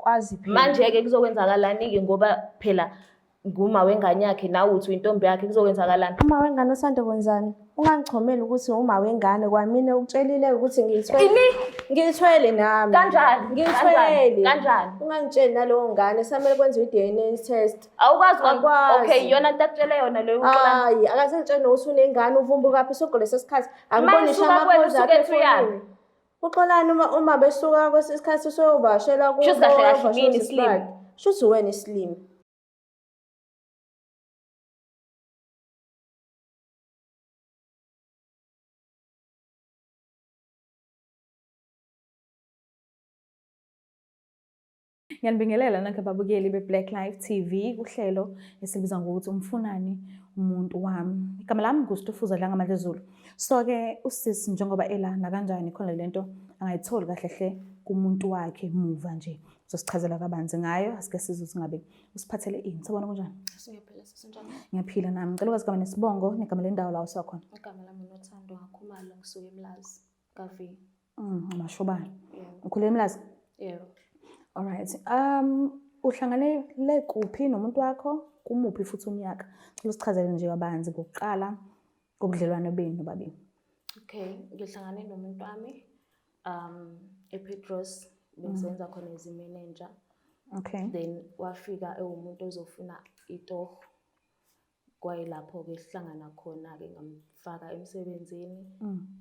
Kwazi phela. Manje-ke kuzokwenzakalani-ke ngoba phela nguma wengane yakhe nawe uthi uyintombi yakhe kuzokwenzakalani? Uma wengane usanda kwenzani? Ungangichomeli ukuthi uma wengane kwamina ukutshelile ukuthi ngiyithwele. Ini? Ngiyithwele nami. Kanjani? Ngiyithwele. Kanjani? Ungangitsheli nalowo ngane samele kwenziwe i-DNA test. Awukwazi Angikwazi. okay iyona nto akutshele yona leyo uxolani. Hayi, akasengitsheli nokuthi unengane uvumbukaphi sonke leso sikhathi. Angiboni ngisho Uma esuka kuwena, amaphoyisa usuke akhe ethi uyaphi? efonini. Uxolani uma besuka kwesinye isikhathi usuyovakashela kubo. Shuthi kahle kahle uyovakashela mina usisi isilima. bakhe. Shuthi wena isilima. Ngiyanibingelela nonke babukeli be-Black Life TV kuhlelo esibiza ngokuthi umfunani umuntu wami. Igama lami nguStufuza Dlangamandla Zulu. So-ke usisi njengoba ela nakanjani khona lento angayitholi kahle hle kumuntu wakhe muva nje. Uzosichazela kabanzi ngayo, asike sizwe ukuthi ngabe usiphathele ini. Sawubona kunjani? Siyaphila sisinjani? Ngiyaphila nami. Ngicela ukwazi igama nesibongo negama lendawo la usuka khona. Igama lami uNothando Ngakhumalo ngisuka eMlazi ka-V. Amashobane. Yebo. Ukhulele eMlazi? Yebo. Alright. Uhlangane le kuphi nomuntu wakho? Kumuphi futhi unyaka? Cela usichazele nje kabanzi ngokuqala kobudlelwano benu nobabili. Okay, ngihlangane nomuntu wami ePetros bengisebenza khona as manager. Okay. Then wafika ewumuntu ozofuna itoho. Kwayilapho-ke sihlangana khona-ke ngamfaka emsebenzini.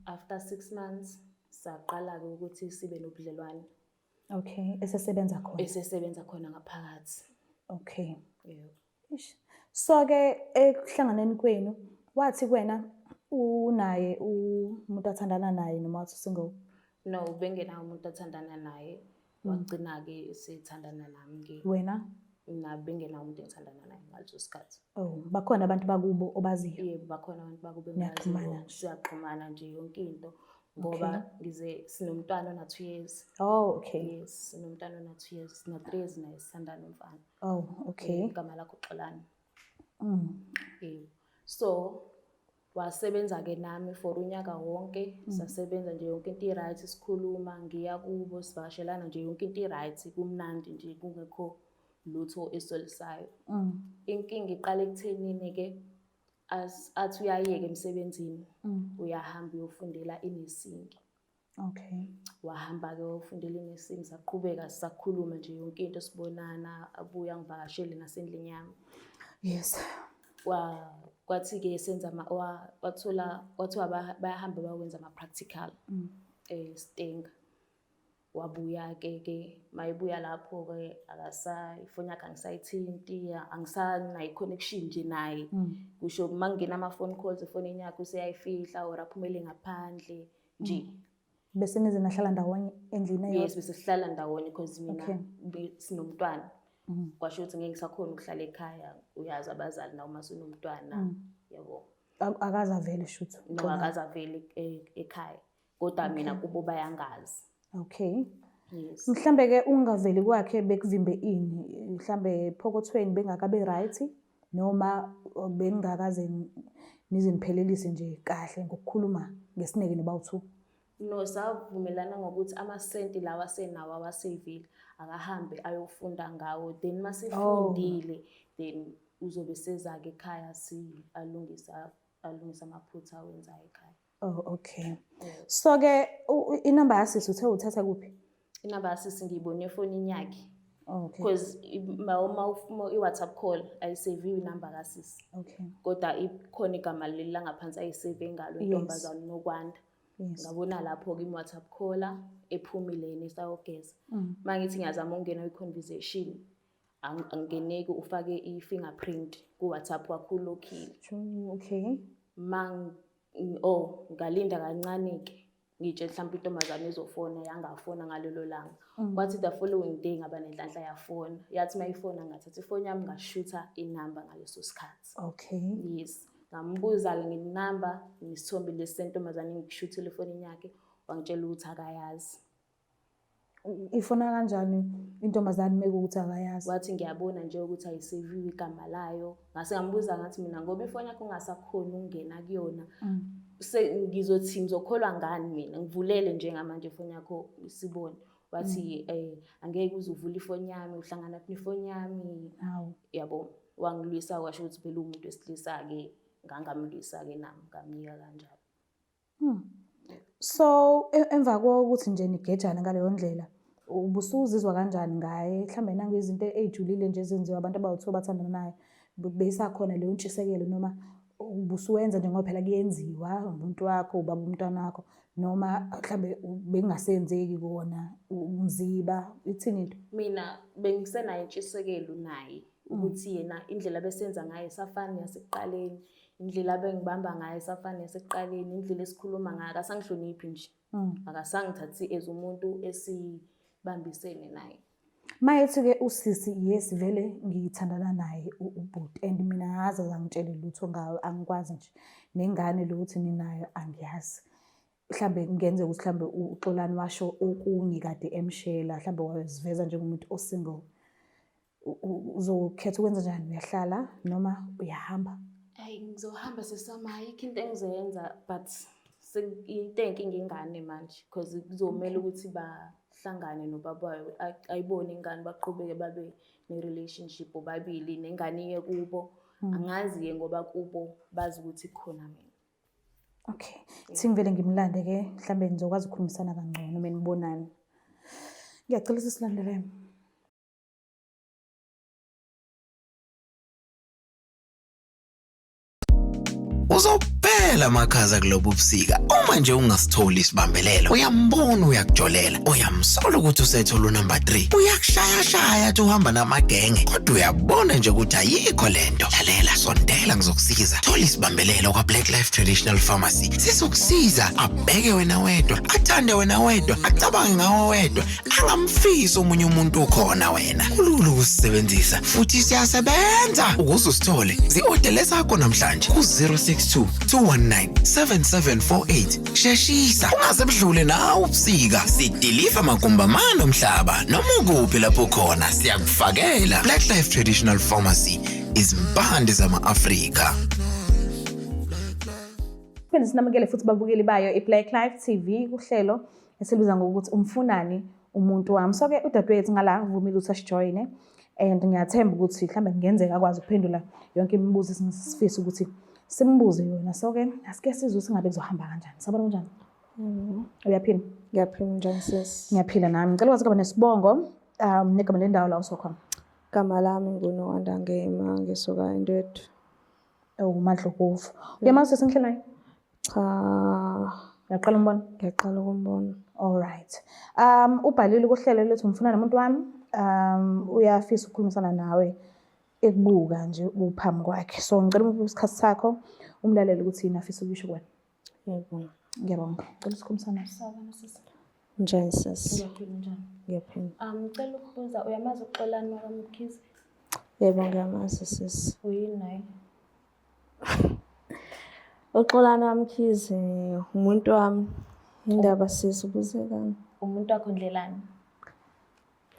After 6 months saqala-ke ukuthi sibe nobudlelwane. Okay, esesebenza khona. Esesebenza khona ngaphakathi. Okay. Yebo. Ish. So-ke ekuhlanganeni kwenu wathi kuwena unaye umuntu athandana naye noma wathi single? No, bengenawo umuntu athandana naye. Wagcina-ke esethandana nami-ke. Wena? Mina bengenawo umuntu engithandana naye ngaleso sikhathi. Oh, bakhona abantu bakubo obaziyo? Yebo, bakhona abantu bakubo Niyaxhumana engibaziyo. nje? Siyaxhumana nje yonke into ngoba ngize sinomntwana ona 2 years. Oh, okay. Yes, sinomntwana ona 2 years, sina 3 years naye sisandana nomfana. Oh, okay. Igama lakho Xolani. Yebo. So wasebenza ke nami for unyaka wonke, sasebenza nje yonke into i-right, sikhuluma, ngiya kubo, sivakashelana nje yonke into i-right, kumnandi nje kungekho lutho esolisayo. Inkinga iqala ekuthenini ke athi uyayeka emsebenzini, uyahamba uyofundela inursing. Okay. Wahamba ke wayofundela inursing, saqhubeka sisakhuluma nje yonke into sibonana, abuya angivakashele nasendlini yami. Yes. Kwathi ke senza ama, wa, wathola, kwathiwa bayahamba bayokwenza ama practical. Stenga. Wabuya ke ke mayebuya lapho ke akasa ifoni yakhe angisayithinti, angisanayo connection nje naye. Kusho uma kungena ama phone calls efonini yakhe useyayifihla or aphumele ngaphandle nje. Bese nize nahlala ndawonye endlini eyodwa? Yes, bese sihlala ndawonye because mina Okay. sinomntwana. Kwasho ukuthi ngeke ngisakhona ukuhlala ekhaya, uyazi abazali nawe uma sunomntwana, yabo. Akaze avele shuthi. No, akaze avele ekhaya. Kodwa mina kubo bayangazi. Okay. Yes. Mhlambe ke ungaveli kwakhe bekuvimbe ini? Mhlambe phokothweni bengakabe right noma bengakaze nize niphelelise nje kahle ngokukhuluma ngesineke noba u2? No, savumelana ngokuthi amasenti lawa asenawo awasevile akahambe ayofunda ngawo, then masefundile, then uzobe seza-ke ekhaya si alungisa amaphutha awenzayo ekhaya. Oh, okay. So ke inamba yasisi uthe uthatha kuphi? Inamba yasisi ngiyibone efonini yakhe. Oh, okay. Because uma i-WhatsApp call ayiseviwe inamba kasisi. Okay. Kodwa ikhona igama leli langaphansi ayiseve ngalo Yes. intombazane Nokwanda. Yes. Ngabona lapho ke i-WhatsApp caller ephumile yena esayogeza. Mangithi ngiyazama ukungena kwi-conversation, angingeneki, ufake i-fingerprint ku-WhatsApp wakho ulokhile. True, okay. Ngalinda kancane ke ngitshe mhlawumbe intombazane izofona, yangafona ngalelo langa. Kwathi the following day ngaba nenhlanhla yafona. Yathi mayifona ngathatha ifoni yami ngashutha inamba ngaleso sikhathi. Okay. Yes. Ngambuza-ke ngenamba nesithombe lesi sentombazane engikushuthile efonini yakhe, wangitshela ukuthi akayazi. Ifona kanjani intombazane mekuwukuthi akayazi? Wathi ngiyabona nje ukuthi ayiseviwe igama layo. Ngase ngambuza ngathi mina ngoba ifoni yakho ungasakhoni ukungena kuyona, ngizothi ngizokholwa ngani mina? Ngivulele njengamanje ifoni yakho sibone. Wathi angeke uze uvule ifoni yami, uhlangana phi nefoni yami? Hawu. Yabo, wangilwisa washo ukuthi phela uwumuntu wesilisa-ke, ngangamlwisa-ke nami ngamyeka kanjalo. So emva kokuthi nje nigejane ngaleyo ndlela, ubusuzizwa kanjani ngaye? Mhlawumbe nangezinto ey'julile nje ezenziwa abantu abawu-two abathandana naye, beyisakhona leyo ntshisekelo noma ubusuwenza nje ngoba phela kuyenziwa umuntu wakho, ubaba umntwana wakho, noma mhlawumbe bekungasenzeki kona, umziba, ithini into? Mina bengisenayo intshisekelo naye ukuthi yena indlela abesenza ngayo isafana yasekuqaleni, indlela abengibamba ngayo isafana yasekuqaleni, indlela esikhuluma ngayo akasangihloniphi nje. Akasangithathi as umuntu esibambisene naye. Mayethi-ke usisi, yes vele ngithandana naye ubhuti and mina angaze angitshele lutho ngawe, angikwazi nje. Nengane lo uthi ninayo angiyazi. Mhlambe kungenzeka ukuthi mhlambe uXolani washo okunye kade emshela, mhlambe waziveza njengomuntu o-single. Uzokhetha ukwenza njani? Uyahlala noma uyahamba? Ayi, ngizohamba sesami, ayikho into engizoyenza, but into eyinkinga ingane manje because kuzomele ukuthi bahlangane nobaba wayo, ayibone ingane, baqhubeke babe ne-relationship bobabili, nengane iye kubo. Angazi-ke ngoba kubo bazi ukuthi kukhona mina. Okay. Thi ngivele ngimlande-ke, mhlambe nizokwazi ukukhulumisana kangcono uma nibonana. Ngiyacela ukuthi silandelene. Uzophela amakhaza kulobu busika uma nje ungasitholi isibambelelo. Uyambona uyakujolela, uyamsola ukuthi usethola unumber 3. Uyakushayashaya athi uhamba namagenge, kodwa uyabona nje ukuthi ayikho lento. Lalela, sondela ngizokusiza. Thola isibambelelo kwa Black Life Traditional Pharmacy. Sizokusiza abheke wena wedwa, athande wena wedwa, acabange ngawe wedwa, angamfisi omunye umuntu ukhona wena. Kulula ukusisebenzisa futhi siyasebenza. Ukuze usithole, zi-odele sakho namhlanje ku-062 219 7748. Sheshisa, ungaze budlule nawe ubusika. Sidiliva magumbamane omhlaba noma ukuphi lapho khona siyakufakela. Black Life Traditional Pharmacy, izimpande zama-Afrika. Siphinde sinamukele futhi babukeli bayo i-Black Life TV kuhlelo esilubiza ngokuthi umfunani umuntu wami. So-ke udadewethu ngala uvumile ukuthi asijoyine and ngiyathemba ukuthi mhlawumbe kungenzeka akwazi ukuphendula yonke imibuzo esifisa ukuthi simbuze yona. So-ke asike sizwe ukuthi ngabe kuzohamba kanjani. Sabona kunjani? Uyaphila? Ngiyaphila, njani sis? Ngiyaphila nami. Ngicela ukwazi ukuba nesibongo negama lendawo la usuka khona. Igama lami nguNowanda Ngema, ngisuka eNdwedwe. UMadlokovu. Uyamazi sesi ngihleli naye? Cha. Uyaqala umbona? Ngiyaqala ukumbona. All right. Ubhalile kuhlelo lethu umfuna nomuntu wami. Uyafisa ukukhulumisana nawe ekubuka nje uphambi kwakhe. So ngicela umuphe isikhathi sakho umlalele ukuthi yini afisa ukusho kuwena. Yebo. Ngiyabonga. Ngicela ukukhulumisana nawe. Sawubona sisi. Njani sis? Ngiyaphila, njani? Ngiyaphila. Ngicela ukubuza, uyamazi uXolani wakwaMkhize? Yebo, ngiyamazi sis. Uyini naye? UXolani waMkhize umuntu wami. Indaba sis ubuzekani? Umuntu wakho ndlelani?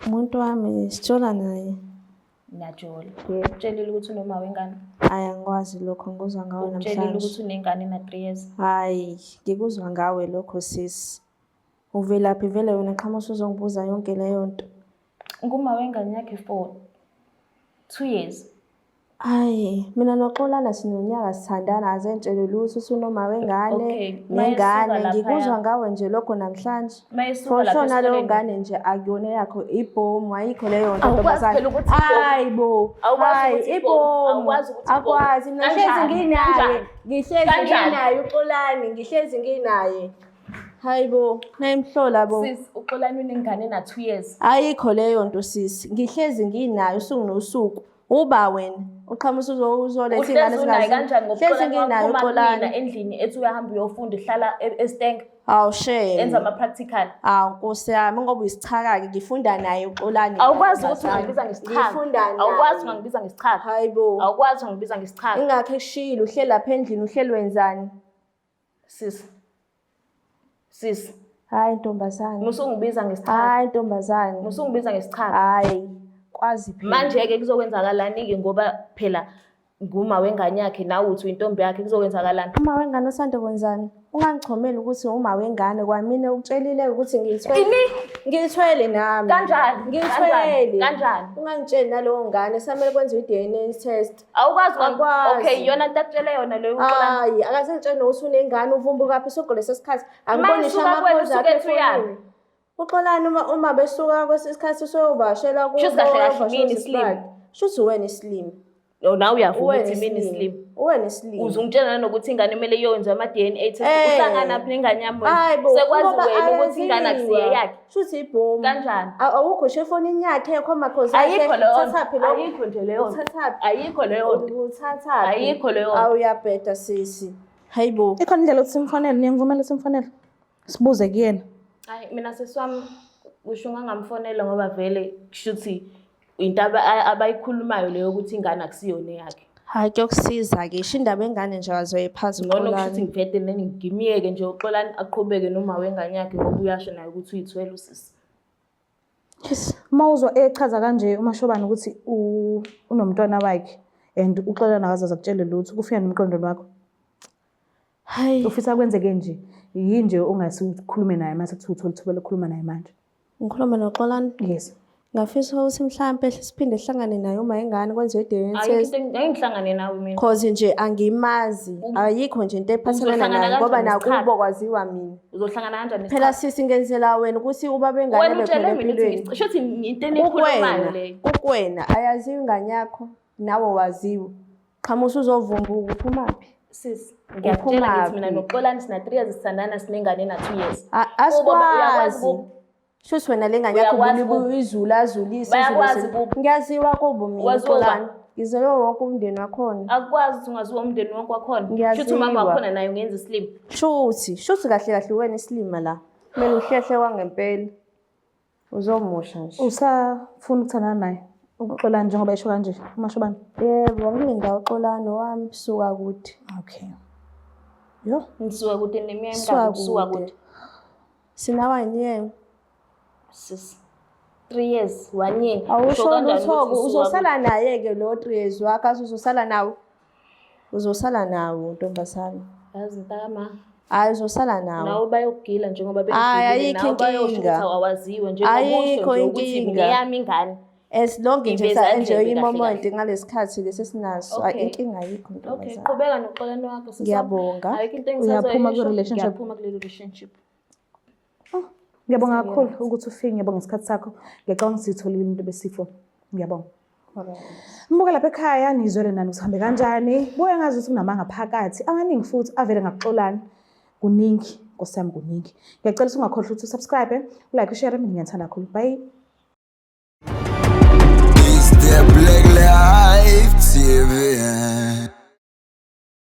Umuntu wami sijola naye. Niyajola. Yebo. Ukutshelile ukuthi unoma wengane? Hhayi, angikwazi lokho, ngikuzwa ngawe Ukutshelile namhlanje. ukuthi unengane na 3 years? Hhayi, ngikuzwa ngawe lokho sis. Uvelaphi vele wena qhamuka usuzongibuza yonke leyo nto. Nguma wengane yakhe for 2 years. Hhayi, mina noXolana sinonyaka sithandana, aze ngitshele lutho usunoma wengane, Okay, nengane. mayesuka Ngikuzwa laphaya- ngawe nje lokho namhlanje. Mayesuka For lapha sure naleyo esikoleni. ngane nje akuyona eyakho, ibhomu, ayikho leyo nto Awukwazi ntombazane. phela ukuthi ibhomu. Hayi bo, Awukwazi hayi ukuthi ibhomu. ibhomu. Awukwazi ukuthi ibhomu. Akwazi, mina ngihlezi Kanjani? nginaye, Kanjani? ngihlezi Kanjani? nginaye uXolani, ngihlezi nginaye. Hayi bo, nayimhlola bo. Sis, uXolani unengane na 2 years. Ayikho leyo nto sisi, ngihlezi nginayo usuku nosuku. Uba wena uqhamuka uzoletha ingane Uhlezi unaye esingazi. kanjani ngoba Hlezi uXolani nginayo waphuma kumina uXolani. endlini ethi uyahamba uyofunda uhlala estank Awu shame. enza ama-practical. Awu Nkosi yami ngoba uyisichaka-ke ngifunda naye uXolani. Awukwazi ukuthi ungangibiza ngesichaka. Ngifunda naye. Awukwazi ungangibiza ngesichaka. Hayi bo. Awukwazi ungangibiza ngesichaka. Ingakho ekushilo uhleli lapha endlini uhleli wenzani? Sis. Sis. Hayi ntombazane. Musungibiza ngesichaka. Hayi ntombazane. Musungibiza ngesichaka. Hayi kwazi phela. Manje-ke kuzokwenzakalani-ke ngoba phela nguma wengane yakhe nawe uthi uyintombi yakhe kuzokwenzakalani? Uma wengane usanda kwenzani? Ungangichomeli ukuthi uma wengane kwamina ukutshelile ukuthi ngiyithwele. Ngiyithwele nami. Kanjani? Ngiyithwele. Kanjani? Ungangitsheli nalowo ngane samele kwenziwe i-DNA test. Awukwazi Angikwazi. Okay, iyona nto akutshele yona leyo uXolani. Hayi, akasengitsheli nokuthi unengane uvumbukaphi sonke leso sikhathi. Angiboni Uma ngisho esuka kwenu, ama-calls usuke akhe ethi uyaphi? efonini. Uxolani uma besuka kwesinye isikhathi useyovakashela kubo. Shuthi kahle kahle uyovakashela mina usisi isilima. bakhe. Shuthi uwena isilima. Oh, nawe uyavuma Uwena ukuthi mina isilima. isilima. Uwena isilima. Uze ungitshela nanokuthi ingane kumele iyokwenziwa ama-DNA test. Eh. Uhlanganaphi nengane yami wena? Hayi bo, Sekwazi ngoba wena ukuthi ingane ayaziwa. akusiye yakhe. Shuthi ibhomu. Kanjani? Awukho nje efonini yakhe ekho amakhosi akhe. Ayikho leyo nto. Uthathaphi lokho? Ayikho nje leyo nto. Uthathaphi? Ayikho leyo nto. Uthathaphi? Ayikho leyo nto. Awu uyabheda sisi. Hayi bo. Ikhona indlela yokuthi simfonele, niyangivumela simfonele? Sibuze kuyena. Hayi mina sisi wami kusho ungangamfonela ngoba vele kushuthi into abayikhulumayo leyo ukuthi ingane akusiyona eyakhe. Hayi kuyokusiza-ke isho indaba engane nje akazoyiphaza Ngcono kushuthi uXolani. ngivede neni ngimyeke nje uXolani aqhubeke noma wengane yakhe ngoba uyasho naye ukuthi uyithwele usisi. Uma uzwa echaza kanje uMashobane ukuthi unomntwana wakhe and uXolani akazaze akutshele lutho, kufika nomqondweni wakho. Hayi Ufisa kwenzeke nje, yini nje ongase ukhulume naye mase kuthiwa uthola ithuba lokukhuluma naye manje? ngikhuluma noXolani. Yes. Ngafisa ukuthi mhlampe siphinde sihlangane naye uma ingane kwenziwe i-DNA Ayikho test. into ngeke ngihlangane nawe mina. Cause nje angimazi, ayikho nje into ephathelene Uzohlangana naye ngoba kanjani nakubo nesikhathi? kwaziwa mina. Uzohlangana kanjani Phela nesikhathi? sisi ngenzela wena ukuthi ubaba wengane Wena abe utshele khona mina ukuthi empilweni. shuthi into enikhulumayo Kukwena, leyo. kukwena ayaziwa ingane yakho nawe waziwa. Qhamusa uzovumbuka uphumaphi? Sis, ngiyakutshela ngithi mina Uphumaphi? noXolani sina 3 years sithandana sinengane ena 2 years. A- Kubo uyakwazi Asikwazi. kubo. Shuthi wena le ngane yakho Uyakwazi ubulibu kubo. izulazulisa Bayakwazi izulu kubo. Ngiyaziwa kubo mina Waziwa uXolani. ubani? Ngizelwe wonke umndeni wakhona. Akukwazi ukuthi ungaziwa umndeni wonke wakhona. Ngiyaziwa. Shuthi umama wakhona naye ungenza isilima. Shuthi, shuthi kahle kahle wena isilima la. Kumele uhlehle kwangempela. Uzomosha nje. Usafuna ukuthandana naye? UXolani njengoba esho kanje, uMashobane? Yebo, ngilinda uXolani wami suka kude. Okay. Yo. Ngisuka kude neminyaka Suka emingaki kusuka kude. kude. Sina one year. Sis. 3 years, 1 year. Usho Awusho kanjani lutho ukuthi ngisuka uzosala naye ke lo 3 years wakho aze uzosala nawo. Uzosala nawo ntombazane. kude? Yazi ntama. Hayi uzosala nawo. Nawe bayokugila njengoba Hhayi, bengigilile ayikho nawe bayosho ukuthi inkinga. awaziwe njengoba usho Ayikho nje ukuthi inkinga. ngeyami ingane. As long nje Iveza sa enjoy indlebe kahle i-moment ngalesi lesi esinaso. Hayi Okay. inkinga ayikho Okay, ntombazane. qhubeka noxolani wakho sisi wami. Ngiyabonga. Ayikho into Uyaphuma engisazoyisho. kwi-relationship? Ngiyaphuma kule relationship. Ngiyabonga kakhulu ukuthi ufike, ngiyabonga isikhathi sakho. Ngiyacabanga ukuthi sitholile into ebesifuna. Ngiyabonga. Mbuka lapha ekhaya nizwele nani ukuthi hambe kanjani. Buye ngazi ukuthi kunamanga phakathi amaningi futhi avele ngakuxolani. Kuningi, Nkosi yami kuningi. Ngiyacela ukuthi ungakhohlwa ukuthi usubscribe, ulike, ushare, mina ngiyathanda kakhulu. Bye.